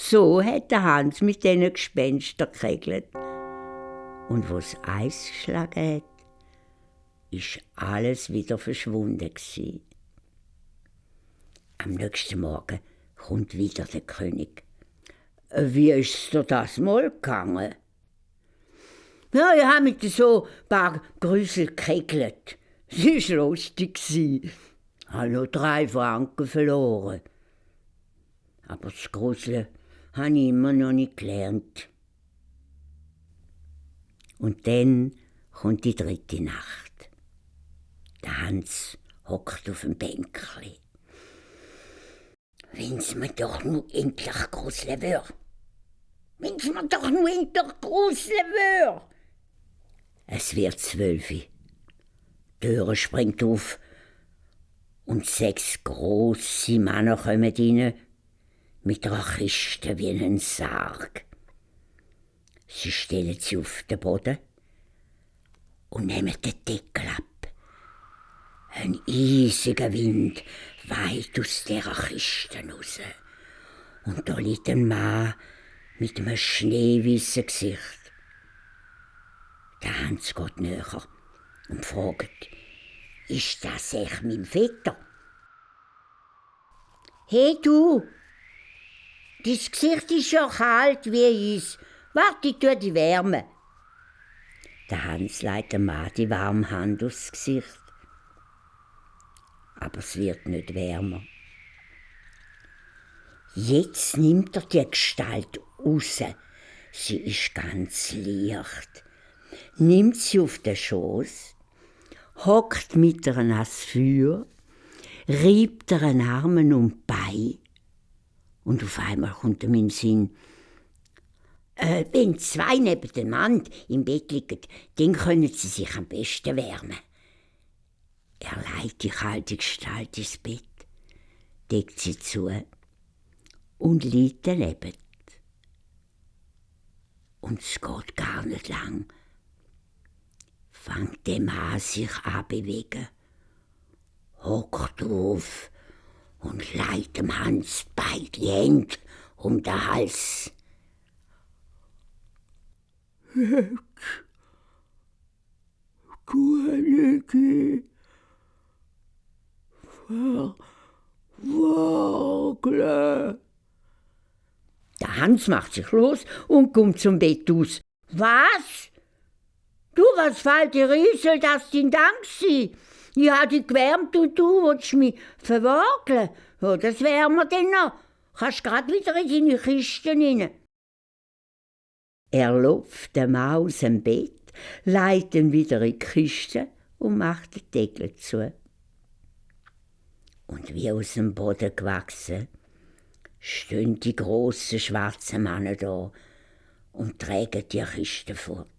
So hat der Hans mit diesen Gespenstern gekegelt. Und wo es Eis geschlagen hat, ist alles wieder verschwunden gsi. Am nächsten Morgen kommt wieder der König. Wie ist es dir das mal gegangen? Ja, ich habe mit so ein paar Grüsel gekegelt. Es war lustig. Ich habe nur 3 Franken verloren. Aber das Gruseln habe ich immer noch nicht gelernt. Und dann kommt die 3. Nacht. Der Hans hockt auf dem Bänkli. Wenn's mir doch nur endlich gruseln würde. Wenn's mir doch nur endlich gruseln würde. Es wird 12. Die Türe springt auf und 6 grosse Männer kommen rein mit einer Kiste wie einen Sarg. Sie stellen sie auf den Boden und nehmen den Deckel ab. Ein eisiger Wind weht aus dieser Kiste raus. Und da liegt ein Mann mit einem schneeweißen Gesicht. Der Hans geht näher und fragt, ist das echt mein Vetter? Hey du, dein Gesicht ist ja kalt wie Eis. Warte, ich tue die Wärme. Der Hans legt dem Mann die warme Hand aufs Gesicht. Aber es wird nicht wärmer. Jetzt nimmt er die Gestalt raus. Sie ist ganz leicht. Nimmt sie auf den Schoß, hockt mit ihr ans Feuer, reibt ihr einen Armen um die Beine und auf einmal kommt ihm in den Sinn, wenn 2 nebeneinander im Bett liegen, dann können sie sich am besten wärmen. Er legt die kalte Gestalt ins Bett, deckt sie zu und liegt daneben. Und es geht gar nicht lang. Fängt der Mann sich an zu bewegen, hockt auf und legt dem Hans beide Hände um den Hals. Jetzt Königin, verwagle. Der Hans macht sich los und kommt zum Bett aus. Was? Du, was fällt dir Riesel, dass dein Dank sei? Ich habe dich gewärmt und du willst mich verwageln. Ja, das wärmen wir dann noch. Kannst grad wieder in deine Kiste rein. Er lupft den Mann aus dem Bett, legt ihn wieder in die Kiste und macht den Deckel zu. Und wie aus dem Boden gewachsen, stehen die grossen schwarzen Männer da und tragen die Kiste fort.